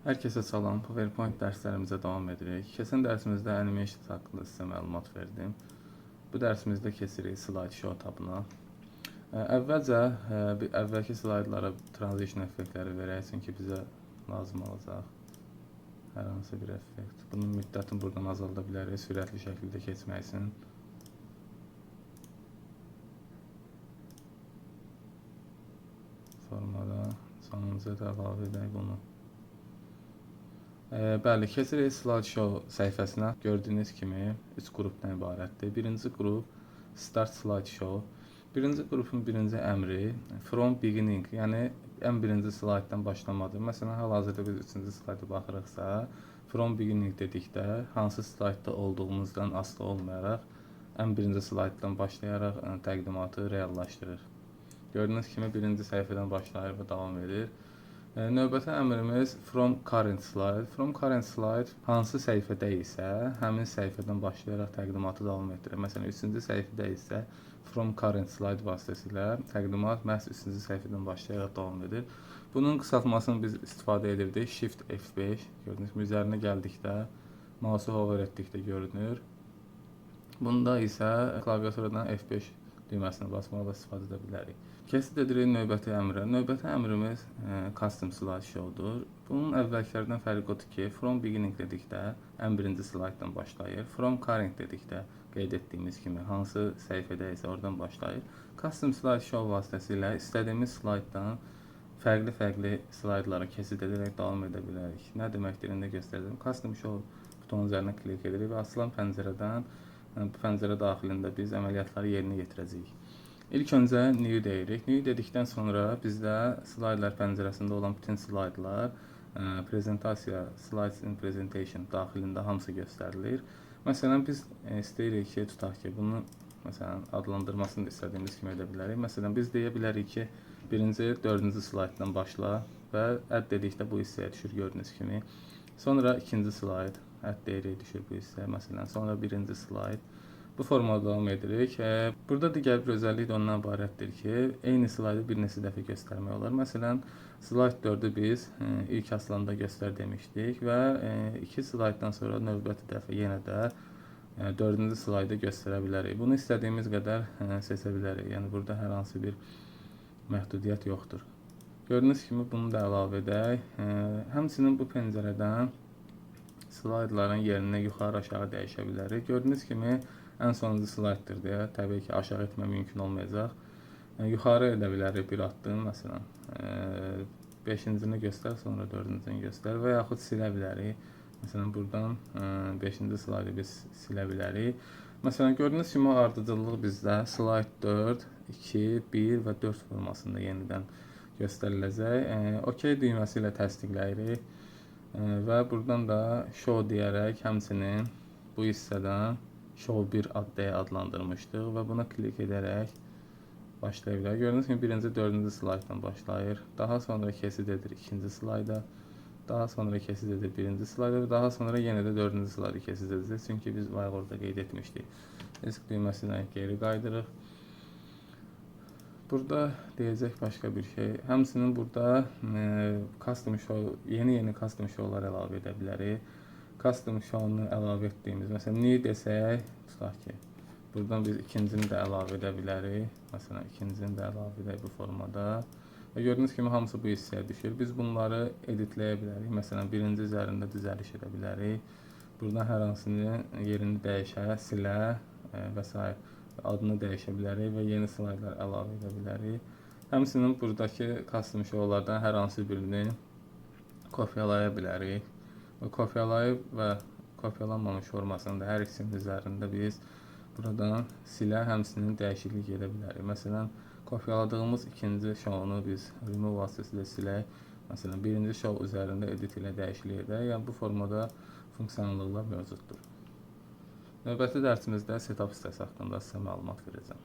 Hər kəsə salam. PowerPoint dərslərimizə davam edirik. Keçən dərsimizdə animation haqqında sizə məlumat verdim. Bu dərsimizdə keçirik slideshow tabına. Əvvəlcə bir əvvəlki slaydlara transition effektləri verək, çünki bizə lazım olacaq hər hansı bir effekt. Bunun müddətini buradan azalda bilərik, sürətli şəkildə keçmək üçün. Formada sonuncu da əlavə edək bunu. Bəli, keçirik slideshow səhifəsinə. Gördüyünüz kimi 3 qrupdan ibarətdir. Birinci qrup Start Slideshow. Birinci qrupun birinci əmri From Beginning, yəni ən birinci slayddan başlamadır. Məsələn, hal-hazırda biz üçüncü slayda baxırıqsa, From Beginning dedikdə hansı slaydda olduğumuzdan asılı olmayaraq ən birinci slayddan başlayaraq təqdimatı reallaşdırır. Gördüyünüz kimi birinci səhifədən başlayır və davam edir. Növbəti əmrimiz From Current Slide. From Current Slide hansı səhifədə isə həmin səhifədən başlayaraq təqdimatı davam etdirir. Məsələn, üçüncü səhifədə isə From Current Slide vasitəsilə təqdimat məhz üçüncü səhifədən başlayaraq davam edir. Bunun qısaltmasını biz istifadə edirdik. Shift F5. Gördüyünüz kimi üzərinə gəldikdə, mouse'u hover etdikdə görünür. Bunda isə klaviaturadan F5 düyməsini basmaqla istifadə edə bilərik. Keçid edirik növbəti əmrə. Növbəti əmrimiz Custom Slideshow-dur. Bunun əvvəlkilərdən fərqi odur ki, From Beginning dedikdə ən birinci slayddan başlayır. From Current dedikdə qeyd etdiyimiz kimi hansı səhifədə isə oradan başlayır. Custom Slideshow vasitəsilə istədiyimiz slayddan fərqli-fərqli slaydlara keçid edərək davam edə bilərik. Nə deməkdir, indi göstərəcəm. Custom Show butonu üzərinə klik edirik və açılan pəncərədən bu pəncərə daxilində biz əməliyyatları yerinə yetirəcəyik. İlk öncə New deyirik. New dedikdən sonra bizdə slaydlar pəncərəsində olan bütün slaydlar prezentasiya, Slides in Presentation daxilində hamısı göstərilir. Məsələn, biz istəyirik ki, tutaq ki, bunu məsələn adlandırmasını da istədiyimiz kimi edə bilərik. Məsələn, biz deyə bilərik ki, birinci, dördüncü slayddan başla və add dedikdə bu hissəyə düşür gördüyünüz kimi. Sonra ikinci slayd, add deyirik, düşür bu hissəyə məsələn. Sonra birinci slayd. Bu formada davam edirik. Burada digər bir özəllik də ondan ibarətdir ki, eyni slaydı bir neçə dəfə göstərmək olar. Məsələn, slayd 4-ü biz ilk açılanda göstər demişdik və iki slayddan sonra növbəti dəfə yenə də dördüncü slaydı göstərə bilərik. Bunu istədiyimiz qədər seçə bilərik. Yəni burada hər hansı bir məhdudiyyət yoxdur. Gördüyünüz kimi bunu da əlavə edək. Həmçinin bu pəncərədən slaydların yerini yuxarı-aşağı dəyişə bilərik. Gördüyünüz kimi ən sonuncu slayddır deyə təbii ki, aşağı etmək mümkün olmayacaq. Yuxarı edə bilərik bir addım, məsələn. Beşincini göstər, sonra dördüncünü göstər və yaxud silə bilərik. Məsələn, buradan beşinci slaydı biz silə bilərik. Məsələn, gördüyünüz kimi ardıcıllıq bizdə slayd 4, 2, 1 və 4 formasında yenidən göstəriləcək. OK düyməsi ilə təsdiqləyirik və buradan da show deyərək həmçinin bu hissədən show 1 ad deyə adlandırmışdıq və buna klik edərək başlaya bilər. Gördüyünüz kimi birinci, dördüncü slayddan başlayır. Daha sonra keçid edir ikinci slayda. Daha sonra keçid edir birinci slayda və daha sonra yenə də dördüncü slayda keçid edəcək. Çünki biz bayaq orada qeyd etmişdik. Esc düyməsinə geri qayıdırıq. Burada deyəcək başqa bir şey. Həmçinin burada custom show, yeni-yeni custom showlar əlavə edə bilərik. Custom show-nu əlavə etdiyimiz, məsələn, new desək, tutaq ki, buradan biz ikincini də əlavə edə bilərik. Məsələn, ikincini də əlavə edək bu formada. Və gördüyünüz kimi hamısı bu hissəyə düşür. Biz bunları editləyə bilərik. Məsələn, birinci üzərində düzəliş edə bilərik. Buradan hər hansını yerini dəyişə, silə və s. adını dəyişə bilərik və yeni slaydlar əlavə edə bilərik. Həmçinin buradakı custom showlardan hər hansı birini kopyalaya bilərik. Və kopyalayıb və kopyalanmamış formasında hər ikisinin üzərində biz buradan silə, həmçinin dəyişiklik edə bilərik. Məsələn, kopyaladığımız ikinci show'unu biz remove vasitəsilə silək. Məsələn, birinci show üzərində edit ilə dəyişiklik edək. Yəni bu formada funksionallıqlar mövcuddur. Növbəti dərsimizdə setup hissəsi haqqında sizə məlumat verəcəm.